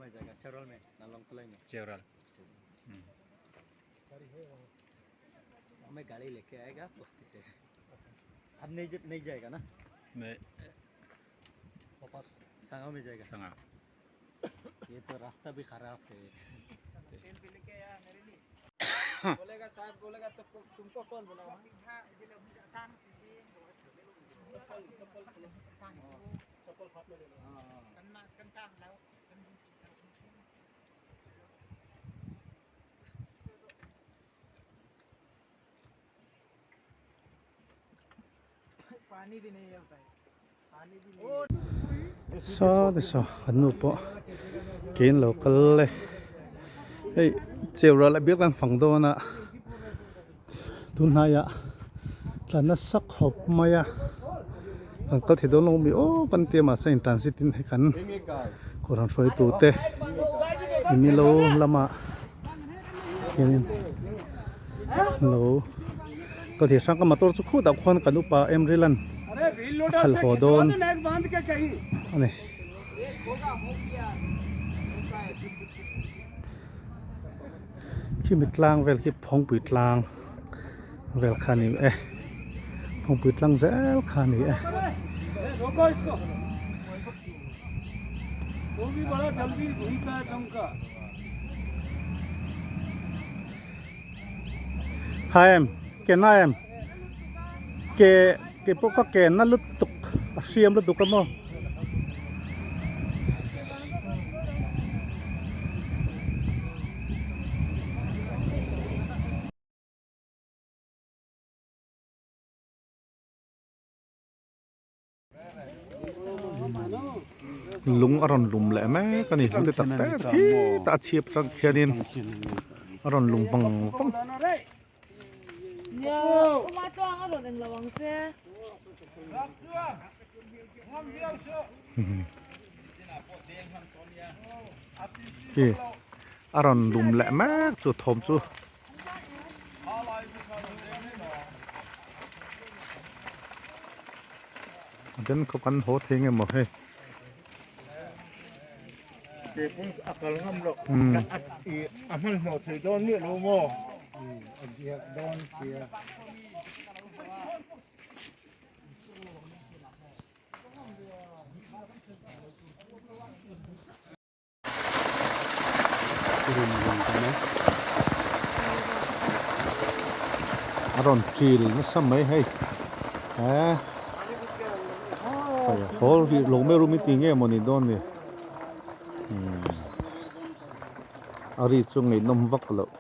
में जाएगा चेरल में ना लंगतलाई में। चेवराल। हमें गाड़ी लेके आएगा बस्ती से। अब नहीं नहीं जाएगा ना? मैं वापस संगा में जाएगा। संगा। ये तो रास्ता भी खराब है। बोलेगा साहब, बोलेगा तो तुमको कौन बोला? पानी भी नहीं है साहब, पानी भी नहीं। Saw te saw kan nu pawh ke in lo kal le hei cheu ral a biak an fang dawn a tunhnaiah tla nasa khawp mai a kan kal thei dawn lo mi aw kan tia mahse in transit in hei kan kawr han hruai tur te milo lamah hianin lo kal thei hrang ka motor chu khutah khuan kan upa Emrilan a khalh haw dawn a ni. Khimi tlang vel khi phawngpui tlang vel kha a ni e phawngpui tlang zel kha a ni e. Ha em ke na em ke ke pawh ka ke na lutuk a hriam lutuk a maw. Lung a rawn lum leh mek a ni lung te tak tak khitah a chhip atang khianin a rawn lum vang vang. Khi a rawn lum leh mek chu thawm chu. A then khaw kan haw thei nge maw hei. A rawn chil nasa mai hei he hawl rih lo mai rum i ti nge mawni dawn ni a ri chu ngaihnawm vak loh.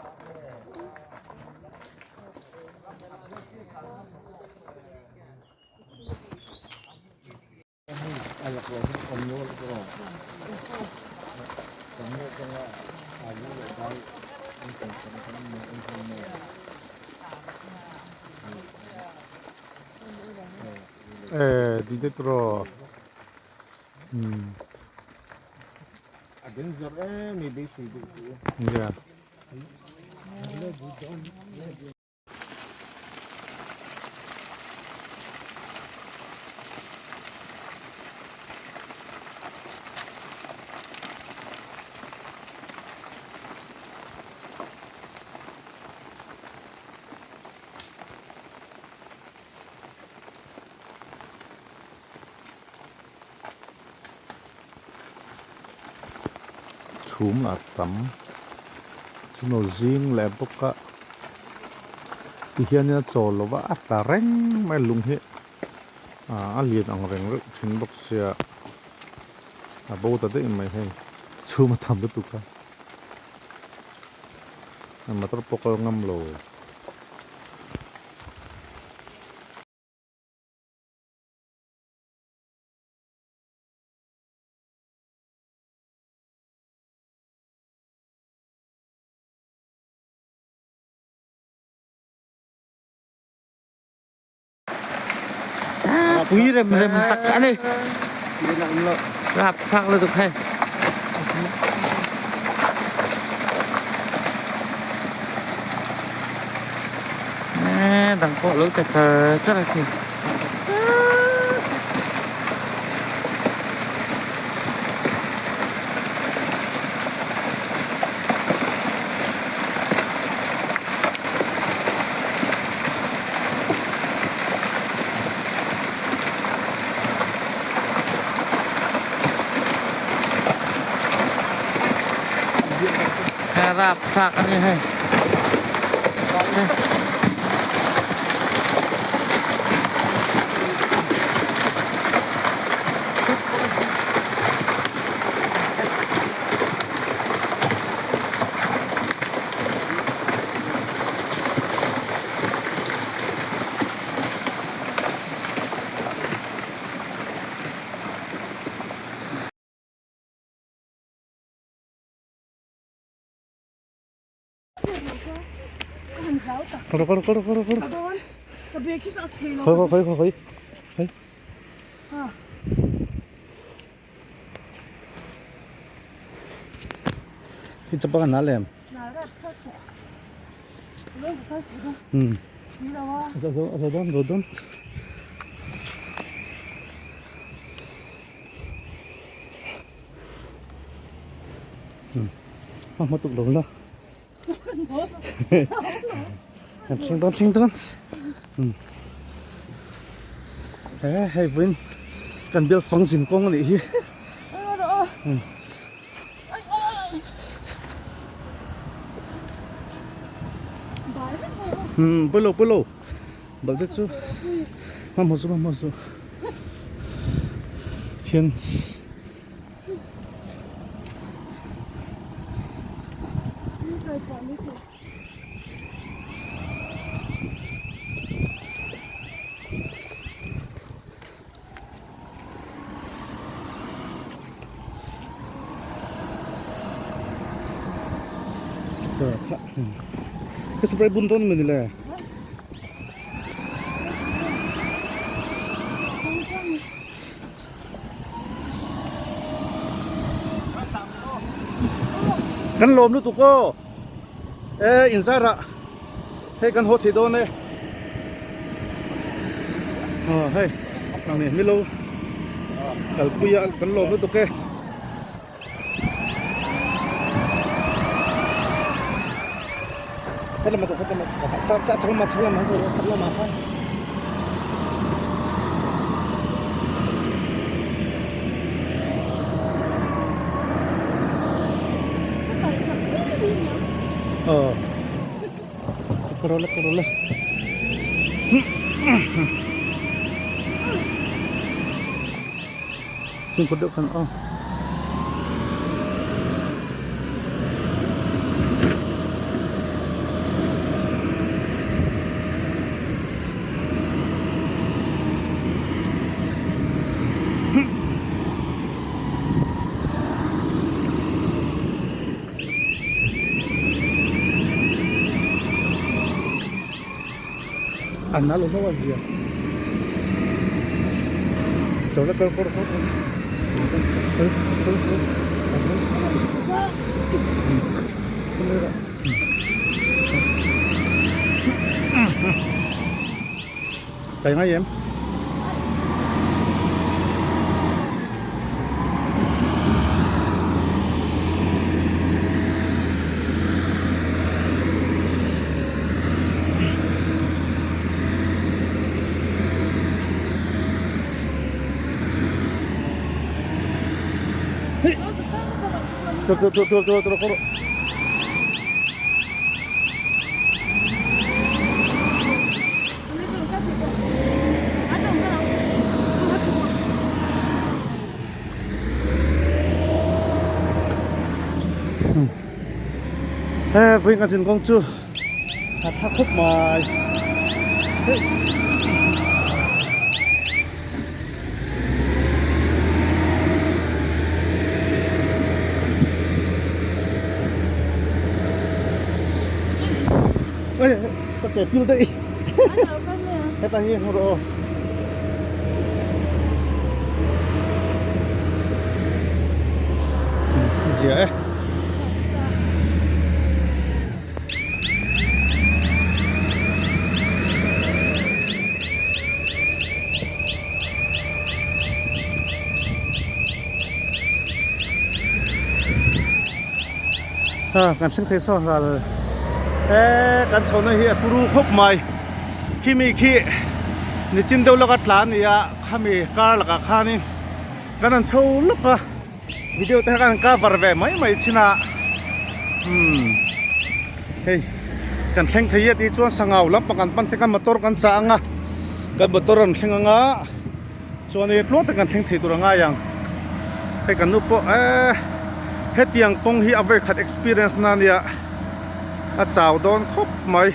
Eh di te tro yeah. Chhum a tam chhum lo zing leh bawk a tihianin a chawl lo va a tla reng mai a lung hi ah a lian ang reng reuh thin bawk sia a bo ta daih mai hei chhum a tam lutuk a motor pawh kal ngam lo. Pui rem rem tak a ni rapthlak lutuk hei. Dang pawh lo tla char char a khi. Rapthlak a ni hei. Kal kal kal kal kal. Khawi khawi khawi khawi. Hi chapa ka nal em. Hmm. Zo zo zo don zo don. Hma hma tuk lo la. Kan thleng dawn thleng dawn. He hei vawiin kan bial fang zin kawng a nih hi. Hmm pawilo pawilo bal te chu hmanhmawh chu hmanhmawh chu thian. Ka spray bun dawn mawni le. Kan lawm lutuk aw e inzarah hei kan haw thei dawn e aw hei mi milo kalpui a kan lawm lutuk e. Hetlama tawh hetlama chak chak chak lama chak lama chak lama khan. Ờ. Corolla Corolla. Fimkhur deuh khan aw. An nalo hlauh a zia. Chawla kal kawr kawr kawr. Kal kal kal. Kai ngai em? Tur tur tur tur tur tur tur. He vawiin ka zin kawng chu a tha khawp mai. Ê ka ke pil daih heta hi hmu rawh aw. Zia e. Kan thleng thei sawn ral e kan chhohna hi a turu khawp mai khimi khi nichin deuh lawka tla a ni a khami kar lakah khanin kan han chho lawk a video te kha kan cover ve mai mai thin a. Umm hei kan thleng thei a tih chuan sangau lampang kan pan thei khan motor kan chah ang a kan motor an thleng ang a chuan hei tluang tak kan thleng thei tur a ngai ang hei kan nu pawh eee hetiang kawng hi a vawikhat experience na ania a chau dawn khawp mai.